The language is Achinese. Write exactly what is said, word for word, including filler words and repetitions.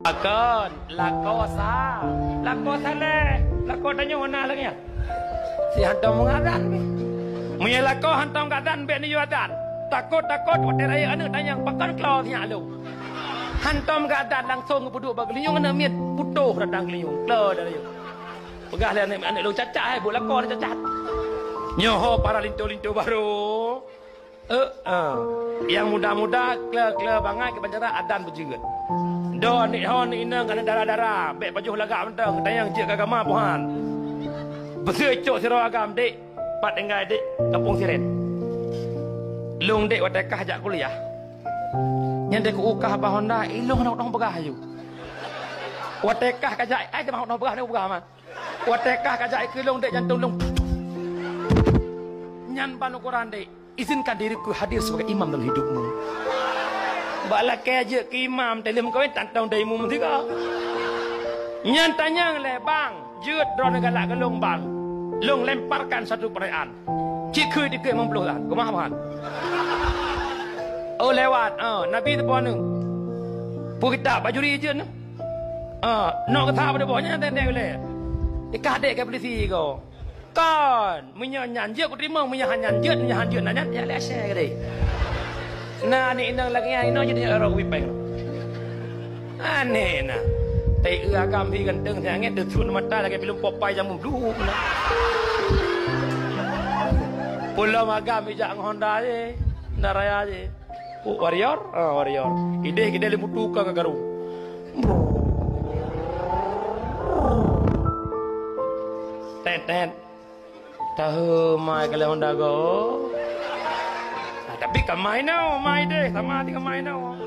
Pakon, lakoe sa, lakoe saleh, lakoe tanyoe na lagèe nyan. Si hantom meungadang. Meunyoe lakoe hantom gadang bèk neuyue adan. Takot-takot watèe rayeuk aneuk tanyong pakon klo si nyak lôn. Hantom gadang langsong geupeuduek bak geulinyueng aneuk miet putôh datang geulinyueng. Klo dah rayeuk. Peugah lé aneuk, aneuk lôn cacat hai, buet lakoe aneuk cacat. Nyoe ho para linto-linto barô. Eh, ah. Nyang muda-muda, kle-kle bangai keu bancara adan beujeuet. Dua aneuk ho aneuk inong keuneuk dara-dara, bèk pajoh lagak mantong, tanyong jeuet keu agama buhan. Beuseucok sidroe agam, "Dek, pat tinggai dek?" "Gampông Siren." "Lôn dek watèe kah jak kuliah. Nyan dek ku ukah bak honda, ilôn hana udong peugah aju. Watèe kah ka jak, ai teuma udong peugah, udong peugah ma. Watèe kah ka jak ikeu lôn dek jantung lôn. Nyan ban ukuran dek." Izinkan diriku hadir sebagai imam dalam hidupmu. Bak lakèe jeuet keu imam, teuh lheuh meukawen tantong dai imum sigoe. Nyan tanyong lé, "Bang, jeuet droeneuh galak keu lôn, Bang. Lôn lemparkan satu pertanyaan. Cit kheun dikeue limong ploh an. Kumaha, Bang?" Oh, lewat. Ah, Nabi teupeue neu. Peue kitab bajuri jeuet neu. Ah, nok keu that pada boh nyan teuntèe ulèe. Ikah dek keu polisi ko. Kon, meunyoe nyan jeuet kuteurimong, meunyoe hana nyan jeuet, meunyoe hana jeuet na nyan, jak lé asèe keudeh. Na aneuk inong lagèe nyan, inong jeuet jak rot kupi péng. Aneh na. Tai eu agam hi ganteng siangét, teusun mata lagèe filem Popeye jameun bluh na. Peulom agam ijak ngon Honda jih, Honda Raya jih. Oh, Warrior? Ah, Warrior. Ideh, ideh lé mutu ka ka garu. Tet, tet. Tahu mai kalian Honda go. Ah, tapi kamai nau, mai deh, sama di kamai nau.